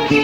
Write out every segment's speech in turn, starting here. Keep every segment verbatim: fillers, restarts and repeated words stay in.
बारी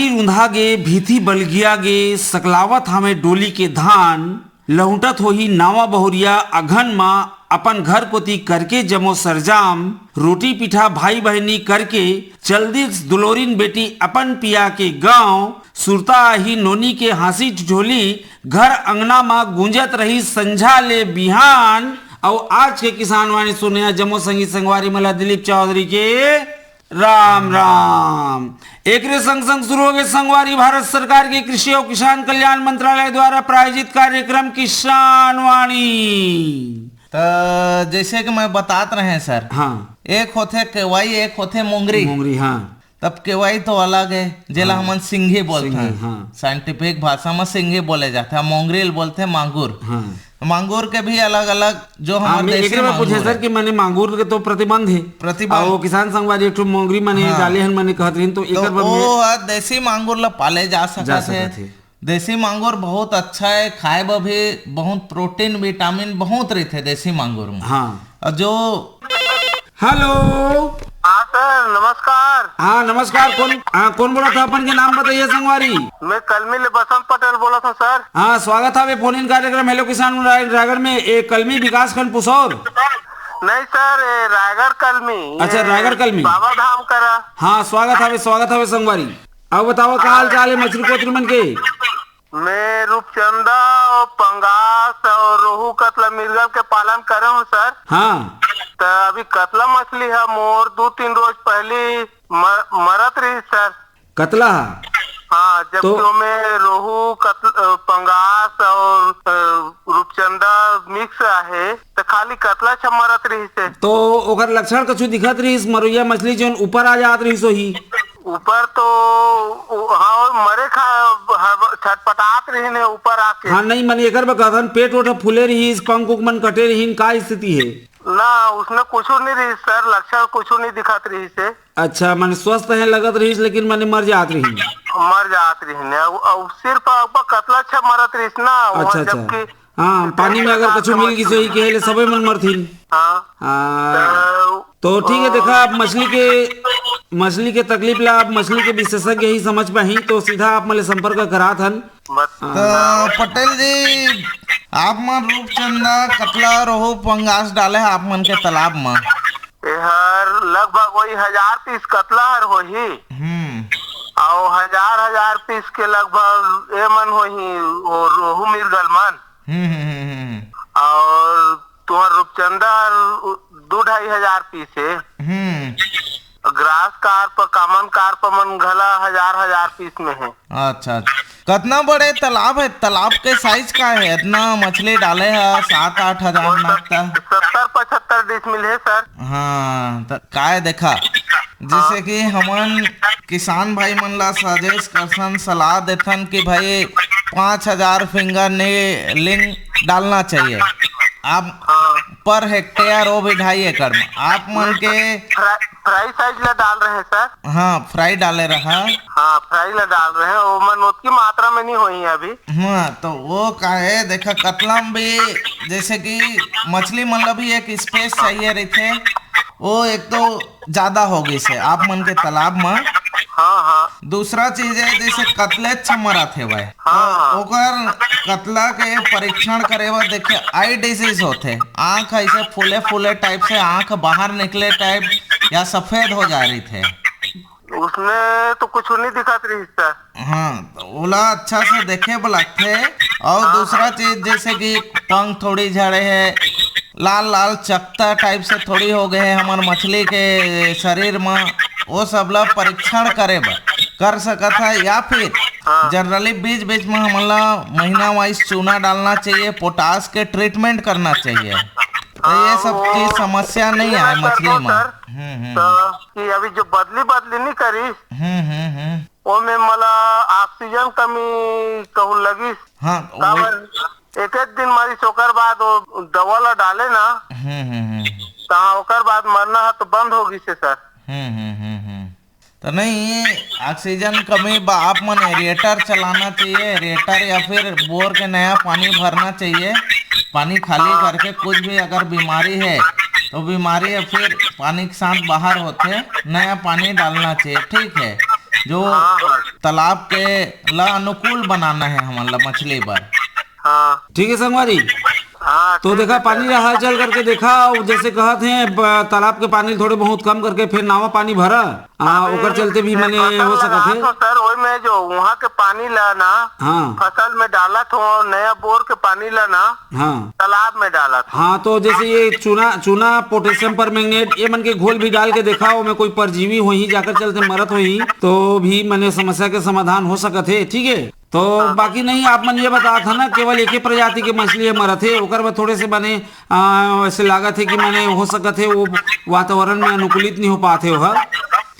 रुंधा गे, भीथी बलगिया गे, सकलावत हवे डोली के धान, लहुंटत होही नावा बहुरिया अगहन म, अपन घर कोती करके जमो सरजाम, रोटी पीठा भाई बहिनी करके, चल दिस दुलोरिन बेटी अपन पिया के गांव, सुरता आही नोनी के हांसी ठिठोली, घर अंगना म गूंजत रही संझा ले बिहान। अउ आज के किसान वाणी सुने जमो संगी संगवारी मला दिलीप चौधरी के राम राम। एकरे संग संग शुरू हो गए संगवारी भारत सरकार के कृषि और किसान कल्याण मंत्रालय द्वारा प्रायोजित कार्यक्रम किसान वाणी। त जैसे कि मैं बतात रहे सर, हाँ। एक होथे केवाई, एक होथे मोंगरी। मोंगरी, हाँ। तब केवाई तो अलग है, जेला हाँ। हमन सिंघी बोलथन। सिंघी, हाँ। साइंटिफिक भाषा में सिंघी बोले जाथे, मोंगरी ल बोलथे मांगुर। हाँ। मांगुर के भी अलग-अलग जो हाँ, हमर मैं देसी एकरे में मांगुर पूछे सर है। कि माने मांगुर के तो प्रतिबंध है। प्रतिबंध। अउ किसान संघवारी एक ठो मोंगरी माने हाँ। डाले हन, माने कहत रहिन, तो तो एकर बर वो में ह देसी मांगुर ला पाले जा जा सकत है। सकत है। देसी मांगुर बहुत अच्छा है, खाए बर भी बहुत प्रोटीन, विटामिन बहुत रहिथे देसी मांगुर में। हाँ। और जो हेलो। हाँ सर, नमस्कार। हाँ, नमस्कार। कौन, हाँ, कौन बोलत हे? अपन के नाम बताइए संगवारी। मैं कलमी ले बसंत पटेल बोलत हूँ सर। हाँ, स्वागत हवे फोन इन कार्यक्रम हेलो किसान राय-, रायगढ़ में। ए, कलमी विकासखंड पुसौर। नहीं सर, ए, रायगढ़ कलमी। अच्छा, ये रायगढ़ कलमी। बाबा धाम करा। हाँ, स्वागत हवे, स्वागत हवे संगवारी। अब बताओ, का हाल चाल है मछली पोत्री मन के? मैं रूपचंदा और पंगास और रोहू कतला मिर्गल के पालन करे हूँ सर। हाँ। त अभी कतला मछली है मोर दो तीन रोज पहली म-, मरत रही सर। कतला हा? हाँ, जबकि तो ओमे रोहू, कतल-, अ, पंगास और, अ, रूपचंदा मिक्स आहे, त खाली कतला छ मरत रहिस हे। तो ओकर लक्षण कुछ दिखत रहिस, मरोइया मछली जोन ऊपर आ जात रहिस होही? ऊपर तो, उ-, हाँ, मरे खा, हब-, छटपटात रहिन हे ऊपर आके। हाँ, नहीं, मने एकर बर कहथन, पेट ओट फूले रहिस, पंख उख मन कटे रहिन, का स्थिति हे? ना, उसने कुछ नहीं रहिस सर, लक्षण कुछ नहीं दिखत रहिस हे। अच्छा, माने स्वस्थ हे लगत रहिस, लेकिन माने मर जात रहिन। मर जात रहिन। अउ, अउ सिर्फ अब कतला छ मरत रहिस ना, वहाँ अच्छा, अच्छा। जबकि हाँ, पानी में अगर कछु मिल गिस होही, कहे ले सबे मन मरथिन। हाँ। हाँ। तो तो ठीक है, देखा, आप मछली के, मछली के तकलीफ ला आप मछली के विशेषज्ञ ही समझ पाही, तो सीधा आप मन ले संपर्क करात हन। बस। हाँ। तो पटेल जी, आप मन रूपचंदा, कतला, रोहू, पंगास डाले हैं आप मन के तालाब में? एहर लगभग वही हजार पीस कतला हर होही। हम्म। अउ हजार, हजार पीस के लगभग ए मन होही, वो रोहू मिर्गल मन। हम्म, हम्म, हम्म, हम्म। अउ तुहर रूपचंदा हर दू ढाई हजार पीस हे। हम्म। ग्रास कार्प, कॉमन कार्प मन घला हजार, हजार पीस में हे। अच्छा, अच्छा। कतना बड़े तालाब हे? तालाब के साइज का हे? इतना मछली डाले हे, सात आठ हजार वो नाकता। सत-, सत्तर पचहत्तर डिसमिल हे सर। हाँ, त काय देखा, जैसे हाँ। कि हमन किसान भाई मन ला सजेस्ट करथन, सलाह देथन कि भाई पाँच हजार फिंगर ने लिंग डालना चाहिए। आप हाँ। पर हेक्टेयर वो भी ढाई एकड़ में आप मन के फ्राई, फ्राई साइज ला डाल रहे हैं सर। हाँ, फ्राई डाले रहा। हाँ, फ्राई ला डाल रहे हैं, वो मन उतनी मात्रा में नहीं होई है अभी। हाँ, तो वो का है, देखा, कतला में भी जैसे कि मछली मन ला भी एक स्पेस चाहिए रहिथे, वो एक तो ज्यादा हो गई से आप मन के तालाब में। हाँ, हाँ। दूसरा चीज है, जैसे कतले अच्छा मरत हे भाई, हाँ, तो हाँ। ओकर कतला के परीक्षण करे बर देखे, आई डिजीज होथे, आंख ऐसे फूले फूले टाइप से, आंख बाहर निकले टाइप या सफेद हो जा रही थे। उसने तो कुछ नहीं दिखत रही सर। हाँ, तो ओला अच्छा से देखे बर लगथे। और हाँ। दूसरा चीज, जैसे कि पंख थोड़ी झड़े है, लाल लाल चकता टाइप से थोड़ी हो गए है हमर मछली के शरीर में, वो सब ला परीक्षण करे बर कर सकत है, या फिर हाँ। जनरली बीच बीच में हमन ला महीना वाइज चूना डालना चाहिए, पोटाश के ट्रीटमेंट करना चाहिए। तो ये हाँ, सब वो चीज समस्या नहीं ये आए मैं कर मछली दूं में। सर। हम्म, हम्म, तो हम्म। कि अभी जो बदली बदली नहीं करी, हम्म, हम्म, हम्म। ओमे मला ऑक्सीजन कमी कहूँ लगिस। हाँ, काबर? एक एक दिन मरिस, ओकर बाद वो दवा ला डाले ना, हम्म हम्म हम्म। तहाँ ओकर बाद मरना ह तो बंद हो गिस हे सर। हम्म हम्म हम्म हम्म। तो नहीं, ऑक्सीजन कमी बा, आप मन एरिएटर चलाना चाहिए, एरिएटर या फिर बोर के नया पानी भरना चाहिए। पानी खाली हाँ। करके कुछ भी अगर बीमारी है तो बीमारी या फिर पानी के साथ बाहर होते, नया पानी डालना चाहिए, ठीक है। जो हाँ, हाँ। तालाब के ला अनुकूल बनाना है हमन ला मछली बर। हाँ। ठीक है संगवारी। हाँ, तो ठीक देखा, है, पानी सर। ला हलचल करके देखा, अउ जैसे कहत हैं, ब-, तालाब के पानी थोड़े बहुत कम करके फिर नवा पानी भरा, आ, अभी ओकर चलते भी मने फसल हो सकत लगा है। तो सर, ओई में जो वहाँ के पानी ला ना, हाँ। फसल में डालत हो, नया बोर के पानी ला ना, हाँ। तालाब में डालत हो। हाँ, तो जैसे ये चूना, चूना, पोटेशियम परमैंगनेट, ये मन के घोल भी डाल के देखा, ओमे कोई परजीवी होही, जाकर चलते मरत होही, तो भी मने समस्या के समाधान हो सकत है, ठीक है। तो हाँ। बाकी नहीं, आप मन ये बतात ह ना, केवल एक ही प्रजाति के मछली ह मरत हे, ओकर बर थोड़े से मने, आ, वैसे लागत हे कि मने हो सकत हे वो वातावरण में अनुकूलित नहीं हो पात हे ओह।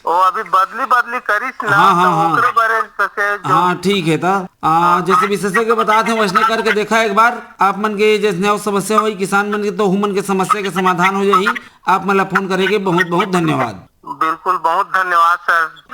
वो अभी बदली बदली करिस ना, हाँ, तो हाँ, हाँ। ओकरे बारे में से जो हाँ, ठीक है, त, आ, हाँ। जैसे विशेषज्ञ बतात हे, वैसने करके देखा एक बार, आप मन के जैसने अउ समस्या होही, किसान मन के, तो ओहू मन के समस्या के समाधान हो जाही। आप मन ला फोन करे के बहुत बहुत धन्यवाद। बिल्कुल, बहुत धन्यवाद सर।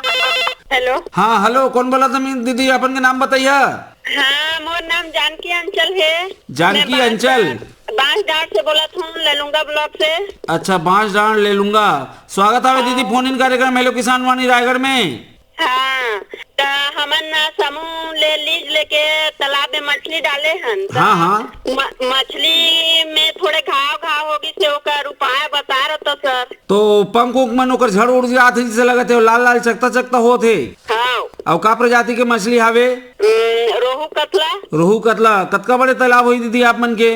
हेलो। हाँ, हेलो, कौन बोलत हे दीदी? अपन के नाम बताइए। हाँ, मोर नाम जानकी अंचल हे। जानकी मैं बांस अंचल? डांड, बांस डांड से बोलत हूँ, लेलुंगा ब्लॉक से। अच्छा, बांस डांड लेलुंगा। स्वागत हवे दीदी, हाँ। फोन इन कार्यक्रम हेलो किसान वाणी रायगढ़ में। हाँ, त हमन समूह ले लीज लेके तालाब में मछली डाले हन। त हाँ, हाँ। म-, मछली में थोड़े घाव घाव हो गिस हे, ओकर उपाय बता रहा तो सर। तो पंख उंख मन ओकर झड़ उड़ जात हे, जैसे लगत हे, लाल लाल चकता चकता होत हे। हाँ। अउ का प्रजाति के मछली हावे? हम्म, रोहू कतला। रोहू कतला, कतका बड़े तालाब होही दीदी आप मन के?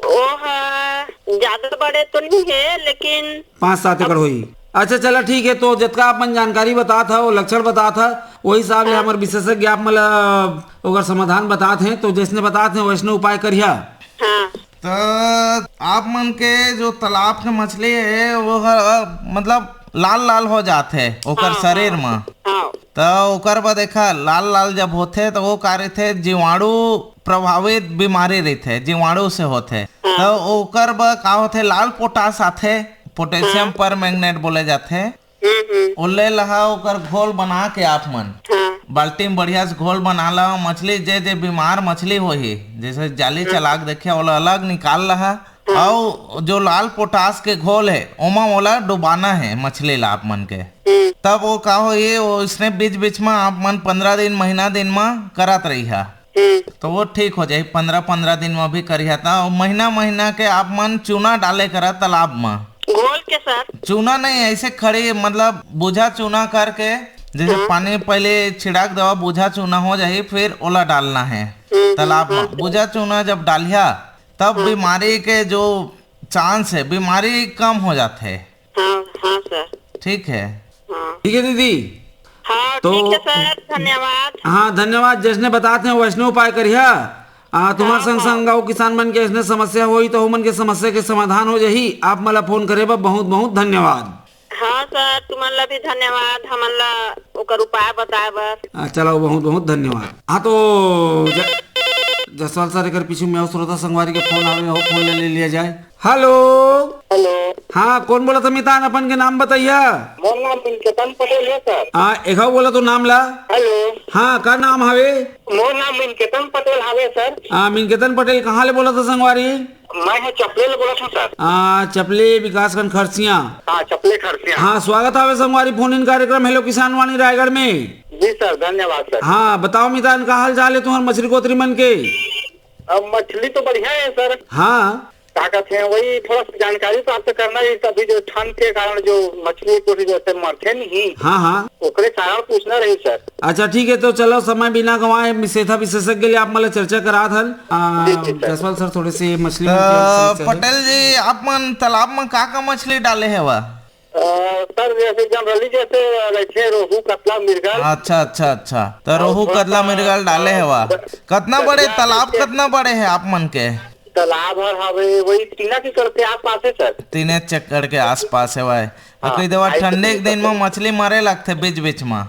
ओह, ज्यादा बड़े तो नहीं हे, लेकिन पाँच सात एकड़ होही। अच्छा, चला ठीक हे, तो जतका आप मन जानकारी बतात ह, वो लक्षण बतात ह, वही हिसाब ले हाँ। हमर विशेषज्ञ आप मन ला ओकर समाधान बतात हे, तो जैसने बतात हे वैसने उपाय करिहा। हाँ। त आप मन के जो तालाब के मछली हे, वो ह, मतलब लाल लाल हो जात हे ओकर हाँ, शरीर हाँ, म। हाँ। त ओकर बर देखा, लाल लाल जब होथे त वो का रहिथे, जीवाणु प्रभावित बीमारी रहिथे, जीवाणु से होथे। हाँ। त ओकर बर का होथे, लाल पोटास आथे, पोटेशियम हाँ। परमैंगनेट बोले जाथे। हम्म, हम्म। ओले लहा ओकर घोल बना के आप मन हाँ। बाल्टी में बढ़िया से घोल बना ला। मछली जे जे बीमार मछली होही, जैसे जाली हम्म। चला के देखे, ओला अलग निकाल लहा। हाँ। अउ जो लाल पोटास के घोल हे, ओमा ओला डुबाना हे मछली ला आप मन के। हम्म। तब वो का होही, वो इसने बीच बीच में आप मन पंद्रह दिन, महीना दिन में करत रहिहा। हम्म। तो वो ठीक हो जाही, पंद्रह पंद्रह दिन में भी करिहा। त महीना महीना के आप मन चूना डाले करा तालाब में। घोल के सर? चूना नहीं, ऐसे खड़ी, मतलब बूझा चूना करके, जैसे हाँ। पानी पहले छिड़क देवा, बूझा चूना हो जाही, फिर ओला डालना हे हम्म, तालाब हम्म, में। हाँ। बूझा चूना जब डालिहा, तब हाँ। बीमारी के जो चांस हे, बीमारी कम हो जाथे। हाँ, हाँ सर। ठीक हे। हाँ। ठीक हे दीदी। हाँ, तो ठीक हे सर, धन्यवाद। हाँ, धन्यवाद। जैसने बतात हे वैसने उपाय करिहा। आ, तुम्हार हाँ, संग हाँ। संग अउ किसान मन के अइसने समस्या होही, त ओमन के समस्या के समाधान हो जाही। आप मन ला फोन करे बर बहुत बहुत धन्यवाद। हाँ सर, तुमन ला भी धन्यवाद, हमन ला ओकर उपाय बताए बर। आ, चलो, बहुत बहुत धन्यवाद। हाँ, तो ज-, जसवाल सर, एकर पीछू में अउ श्रोता संगवारी के फोन आवे, वो फोन ले, ले लिया जाए। हेलो। हेलो। हाँ, कौन बोलत हे मितान, अपन के नाम बताइया। मोर नाम मिनकेतन पटेल हे सर। हाँ, एक बोला तो नाम ला। हेलो। हाँ, का नाम हवे? मोर नाम मिनकेतन पटेल हवे सर। हाँ, मिनकेतन पटेल, कहाँ ले बोलत हे संगवारी? मैं ह चपले ले बोलत हूँ सर। हाँ, चपले विकासखंड खरसिया। हाँ, चपले खरसिया। हाँ, स्वागत हवे संगवारी फोन इन कार्यक्रम हेलो किसान वाणी रायगढ़ में। जी सर, धन्यवाद सर। हाँ, बताओ मितान, का हाल चाल हे तुम्हार मछली कोतरी मन के? अब मछली तो बढ़िया हे सर। हाँ। का कहते हैं, वही थोड़ा सा जानकारी प्राप्त करना रही, तभी जो ठंड के कारण जो मछली कोतरी जैसे मरथे नहीं, हाँ, हाँ। ओकरे कारण पूछना रही सर। अच्छा, ठीक हे, तो चलो, समय बिना गंवाए सेथा विशेषज्ञ ले आप मन ला चर्चा करात हन। आ, जी, जी, सर। जसवाल सर, थोड़े से मछली त मन के समस्या हे। पटेल जी, आप मन तालाब में का का मछली डाले हवा? अ, सर, जैसे जनरली जैसे रहिथे रोहू, कतला, मिर्गल। अच्छा, अच्छा, अच्छा। त रोहू, थोड़ा कतला, सा, मिर्गल डाले अ, हवा। ब-, कतना बड़े बढ़िया तालाब, से कतना बड़े हे आप मन के? तालाब हर हवे, वही तीन एकड़ के आसपास हे सर। तीन एकड़ के आसपास हे भाई। हाँ, कई दफा ढाई से ठंडी के तीन दिन में एकड़। मछली मरे लगथे बीच बीच में।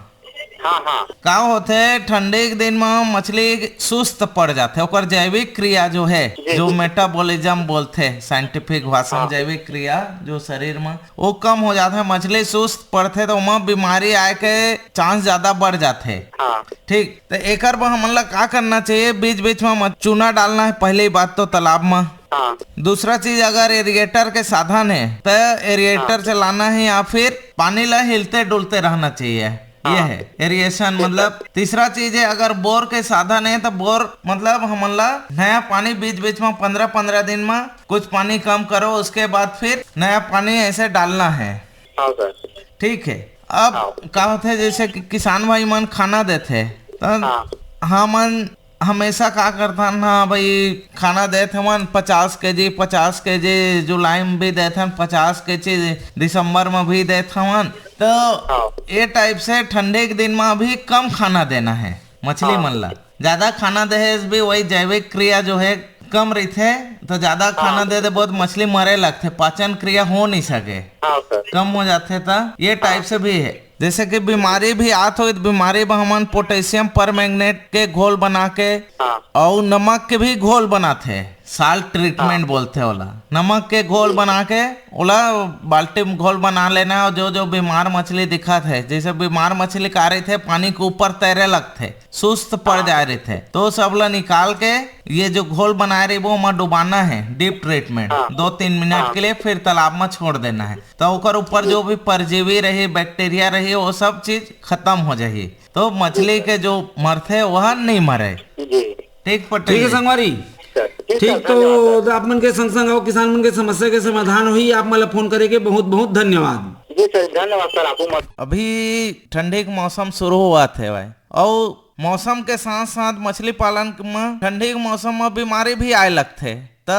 हाँ, हाँ। का होथे, ठंडी के दिन म मछली सुस्त पड़ जाथे, ओकर जैविक क्रिया जो है, जी, जो जी। मेटाबॉलिज्म बोलथे साइंटिफिक भाषा में, हाँ। जैविक क्रिया जो शरीर म, वो कम हो जाथे, मछली सुस्त पड़थे, तो ओमा बीमारी आए के चांस ज्यादा बढ़ जाथे। हाँ। ठीक, तो एकर बर हमन ला का करना चाहिए? बीच बीच में मत-, चूना डालना है, पहली बात तो तालाब में। हाँ। दूसरा चीज, अगर एरिएटर के साधन है, तो एरिएटर हाँ। चलाना है या फिर पानी ला हिलते डुलते रहना चाहिए। ये हाँ। है एरिएशन, ठीक है। मतलब तीसरा चीज है, अगर बोर के साधन है, तो बोर, मतलब हमन ला नया पानी बीच बीच में, पंद्रह पंद्रह दिन में कुछ पानी कम करो, उसके बाद फिर नया पानी ऐसे डालना है। हाँ सर। ठीक है। अब हाँ। का होथे, जैसे कि किसान भाई मन खाना देथे, तो हाँ। हमन हमेशा का करथन, हाँ भाई, खाना देत हवन पचास केजी, पचास केजी जुलाई में भी देत हवन, पचास केजी दिसंबर में भी देत हवन। तो हाँ। ये टाइप से ठंडी के दिन में भी कम खाना देना है मछली हाँ। मन ला। ज्यादा खाना देहे से भी वही जैविक क्रिया जो है कम रहिथे, तो ज्यादा खाना हाँ। दे दे बहुत मछली मरे लगथे, पाचन क्रिया हो नहीं सके, हाँ सर। कम हो जाथे। तो ये टाइप हाँ। से भी है, जैसे कि बीमारी भी आत हो, तो बीमारी में हमन पोटेशियम परमैंगनेट के घोल बना के हाँ। और नमक के भी घोल बनाथे, साल्ट ट्रीटमेंट हाँ। बोलथे ओला। नमक के घोल जी। बना के ओला बाल्टी में घोल बना लेना, और जो जो बीमार मछली दिखत है, जैसे बीमार मछली का रहिथे, पानी के ऊपर तैरे लगथे, सुस्त पड़ हाँ। जाए रहिथे, तो सब ला निकाल के ये जो घोल बनाए रहिबो, ओमा डुबाना है, डीप ट्रीटमेंट, हाँ। दो तीन मिनट हाँ। के लिए, फिर तालाब में छोड़ देना है। तो ओकर ऊपर जी। जो भी परजीवी रही, बैक्टीरिया रही, वो सब चीज खत्म हो जाही। तो मछली जी, सर। के जो मरथे, वह नहीं मरे। जी। ठीक पटेल ठीक है जी। संगवारी। सर, जी ठीक सर, तो धन्यवाद सर। आप मन के संग संग अउ किसान मन के समस्या के समाधान होही। आप मन ला फोन करे के बहुत बहुत धन्यवाद। जी सर, धन्यवाद सर, आपको मत- अभी ठंडी के मौसम शुरू होवत हे भाई, अउ मौसम के साथ साथ मछली पालन म ठंडी के मौसम म बीमारी भी आए लगथे, त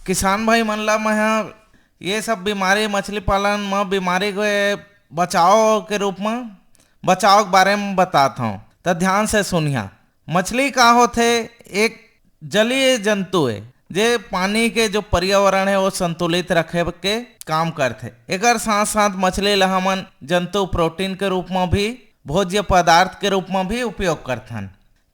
किसान भाई मन ला मैं ह ये सब बीमारी, मछली पालन म बीमारी के बचाव के रूप म, बचाव के बारे म बतात हौं। त ध्यान से सुनिहा। मछली का होथे? एक जलीय जंतु है, जे पानी के जो पर्यावरण है, वो संतुलित रखे के काम करथे। एकर साथ साथ मछली ला हमन जंतु प्रोटीन के रूप म भी, भोज्य पदार्थ के रूप म भी उपयोग करथन।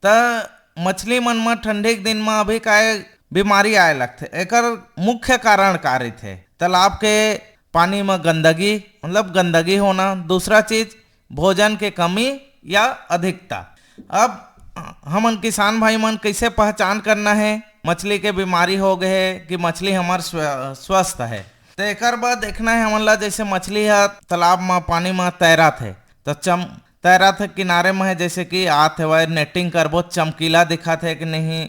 त मछली मन म ठंडी के दिन म अभी काय बीमारी आए लगथे, एकर मुख्य कारण का रहिथे? तालाब के पानी म गंदगी, मतलब गंदगी होना। दूसरा चीज, भोजन के कमी या अधिकता। अब हमन किसान भाई मन कैसे पहचान करना है मछली के बीमारी हो गए है कि मछली हमर स्व-, स्वस्थ है? तो एकर बर देखना है हमन ला, जैसे मछली ह तालाब म, पानी म तैरत है, तो चम-, तैरत है, किनारे म है, जैसे कि आत हवय, नेटिंग करबो, चमकीला दिखत है कि नहीं,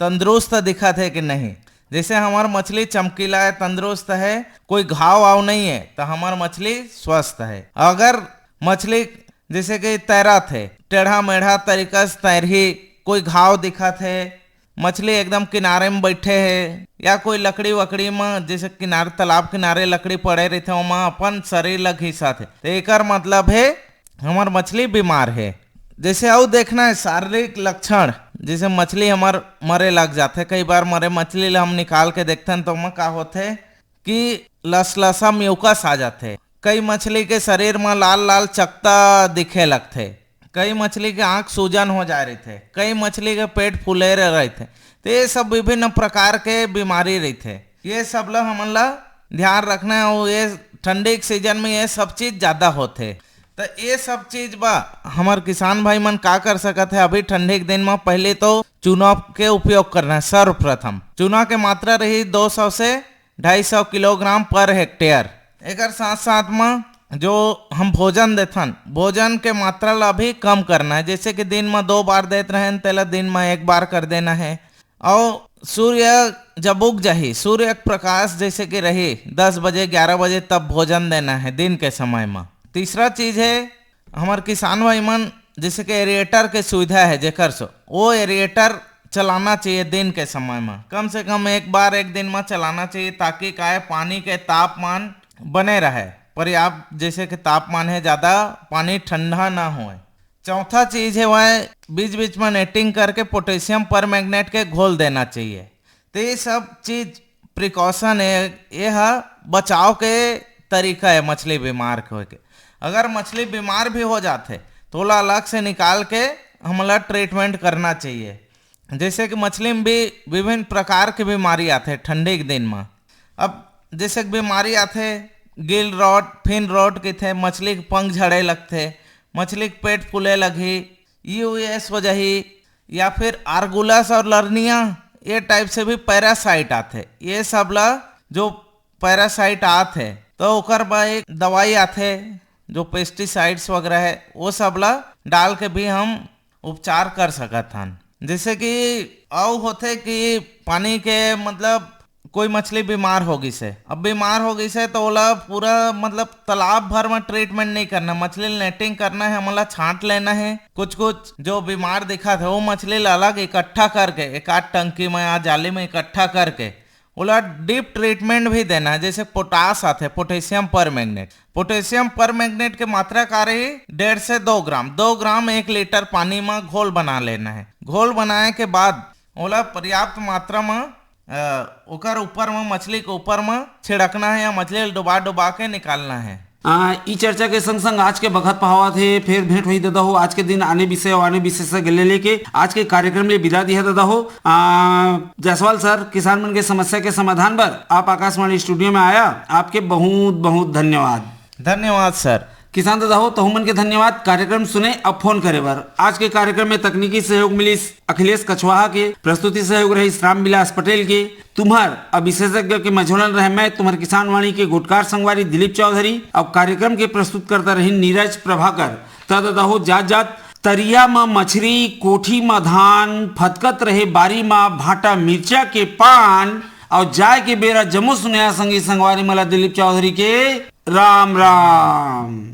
तंदुरुस्त दिखत है कि नहीं। जैसे हमर मछली चमकीला है, तंदुरुस्त है, कोई घाव वाव नहीं है, तो हमर मछली स्वस्थ है। अगर मछली जैसे कि तैरत है, टेढ़ा मेढ़ा तरीका से तैरही, कोई घाव दिखत है, मछली एकदम किनारे में बैठे है, या कोई लकड़ी वकड़ी में, जैसे किनारे, तालाब किनारे लकड़ी पड़े रहिथे, ओमा अपन शरीर ला घिसत है, तो एकर मतलब है हमर मछली बीमार है। जैसे अउ देखना है शारीरिक लक्षण, जैसे मछली हमर मरे लग जाथे, कई बार मरे मछली ला हम निकाल के देखथन, तो ओमा का होथे कि लसलसा, म्यूकस आ जाथे। कई मछली के शरीर म लाल लाल चकता दिखे लगथे, कई मछली के आंख सूजन हो जाए रहिथे, कई मछली के पेट फूले रह-, रहिथे। तो ये सब विभिन्न प्रकार के बीमारी रहिथे। ये सब ला हमन ला ध्यान रखना है, और ये ठंडी के सीजन में ये सब चीज ज्यादा होथे। तो ये सब चीज बा हमर किसान भाई मन का कर सकत है अभी ठंडी के दिन में? पहले तो चूना के उपयोग करना है। सर्वप्रथम चूना के मात्रा रही दो सौ से ढाई सौ किलोग्राम पर हेक्टेयर। एकर साथ साथ म जो हम भोजन देथन, भोजन के मात्रा ला भी कम करना है। जैसे कि दिन म दो बार देत रहेन, तेला दिन म एक बार कर देना है। अउ सूर्य जब उग जाही, सूर्य के प्रकाश जैसे कि रही दस बजे, ग्यारह बजे, तब भोजन देना है दिन के समय म। तीसरा चीज है, हमर किसान भाई मन जैसे कि एरिएटर के सुविधा है जेकर से, वो एरिएटर चलाना चाहिए दिन के समय म, कम से कम एक बार एक दिन म चलाना चाहिए, ताकि काय पानी के तापमान बने रहे, पर्याप्त जैसे कि तापमान है, ज्यादा पानी ठंडा ना होए। चौथा चीज है वह बीच बीच में नेटिंग करके पोटेशियम परमैंगनेट के घोल देना चाहिए। तो ये सब चीज प्रिकॉशन है, ये ह बचाव के तरीका है मछली बीमार के होए के। अगर मछली बीमार भी हो जाथे, ओला अलग से निकाल के हमला ट्रीटमेंट करना चाहिए। जैसे कि मछली में भी विभिन्न प्रकार के बीमारी आथे ठंडी के दिन में। अब जैसे कि बीमारी आथे गिल रॉट, फिन रॉट कहिथे, मछली के पंख झड़े लगथे, मछली के पेट फूले लगही, ईओएस हो जाही, या फिर आर्गुलस और लर्निया, ये टाइप से भी पैरासाइट आथे। ये सब ला जो पैरासाइट आथे तो ओकर बर एक दवाई आथे जो पेस्टिसाइड्स वगैरह है, वो सब ला डाल के भी हम उपचार कर सकत हन। जैसे कि अउ होथे कि पानी के मतलब कोई मछली बीमार हो गिस हे, अब बीमार हो गिस हे तो ओला पूरा मतलब तालाब भर में ट्रीटमेंट नहीं करना, मछली नेटिंग करना है, हमला छांट लेना है। कुछ कुछ जो बीमार दिखत हे वो मछली ला अलग इकट्ठा करके एक आध टंकी में या जाली में इकट्ठा करके ओला डीप ट्रीटमेंट भी देना है। जैसे पोटास आथे, पोटेशियम परमैंगनेट, पोटेशियम परमैंगनेट के मात्रा का रही डेढ़ से दो ग्राम, दो ग्राम एक लीटर पानी में घोल बना लेना है। घोल बनाए के बाद ओला पर्याप्त मात्रा में अ, ओकर ऊपर में, मछली के ऊपर में छिड़कना है या मछली ल डुबा डुबा के निकालना है। आ, ई चर्चा के संग संग आज के बखत पहावत हे, फिर भेंट होही दादा हो। आज के दिन आने विषय और आने विशेषज्ञ ले लेके आज के कार्यक्रम ले विदा दिया दादा हो। आ, जायसवाल सर, किसान मन के समस्या के समाधान बर आप आकाशवाणी स्टूडियो में आया, आपके बहुत बहुत धन्यवाद। धन्यवाद सर। किसान दादा हो, तहु मन के धन्यवाद। कार्यक्रम सुने अब फोन करे बर। आज के कार्यक्रम में तकनीकी सहयोग मिलिस अखिलेश कछवाहा के, प्रस्तुति सहयोग रहिस रामविलास पटेल के। तुम्हर अब विशेषज्ञ के मझोलन रहे मैं, तुम्हर किसानवाणी के गोटकार संगवारी दिलीप चौधरी। अब कार्यक्रम के प्रस्तुतकर्ता रहिन नीरज प्रभाकर। त दादा हो, जात जात तरिया म मछरी, कोठी म धान, फतकत रहे बारी म भाटा मिर्चा के पान, अउ जाय के बेरा जम्मो सुनइया संगी संगवारी मन ला दिलीप चौधरी के राम राम।